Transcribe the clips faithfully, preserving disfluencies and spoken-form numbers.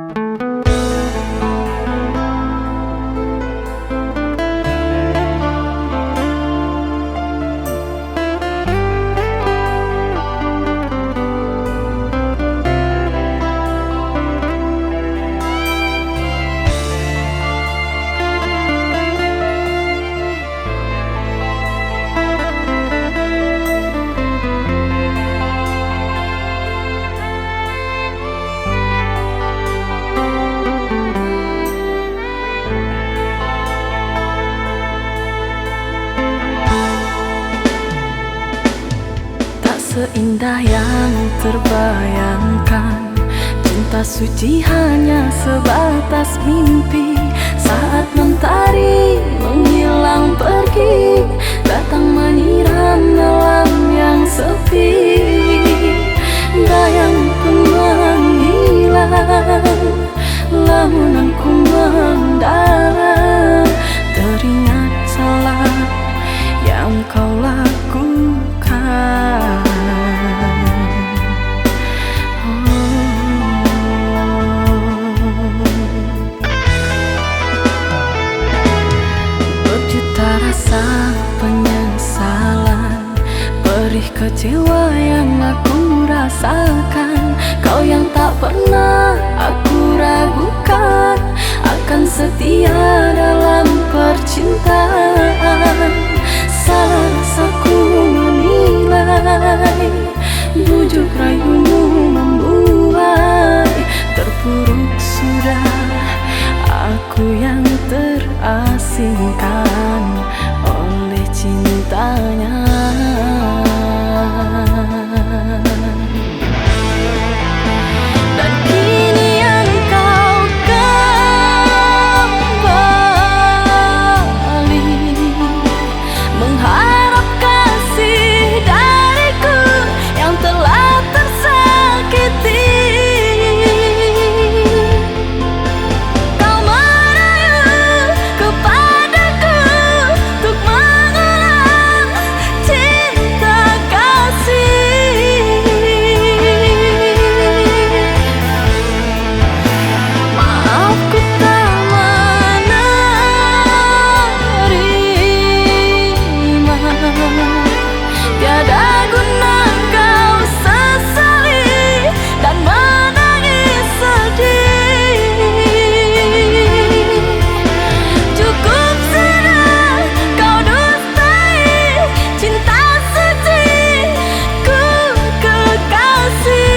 Tak seindah yang terbayangkan, cinta suci hanya sebatas mimpi. Saat mentari menghilang pergi, datang menyiram malam yang sepi. Bayang pun menghilang, lamunan ku mendalam, teringat salah yang kau lakukan. Oh. Berjuta rasa penyesalan, perih kecewa yang aku rasakan. Kau yang tak pernah aku ragukan, akan setia dalam percintaan. Salah rasaku menilai, bujuk rayumu membuai. Terpuruk sudah aku yang terasingkan oleh cintanya. Dan kini engkau kembali mengharap kasih dariku yang telah tersakiti. Kau merayu kepadaku untuk mengulang cinta kasih. Maaf, ku tak menerima. Tiada guna kau sesali dan menangis sedih. Cukup sudah kau dustai cinta suci ku, kekasih.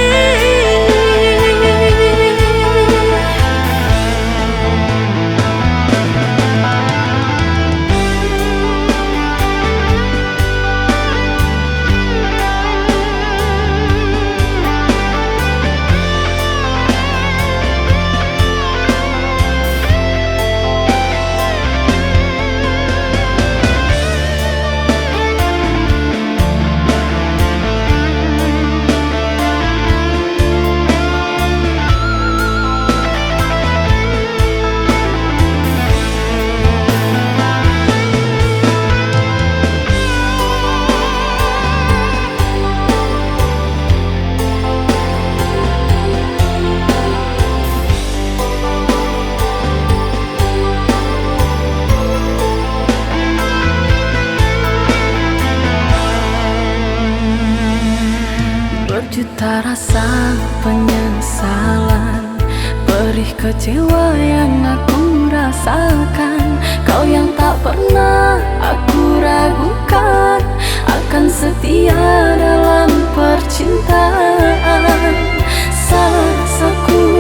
Berjuta rasa penyesalan, perih kecewa yang aku rasakan. Kau yang tak pernah aku ragukan, akan setia dalam percintaan. Salah rasaku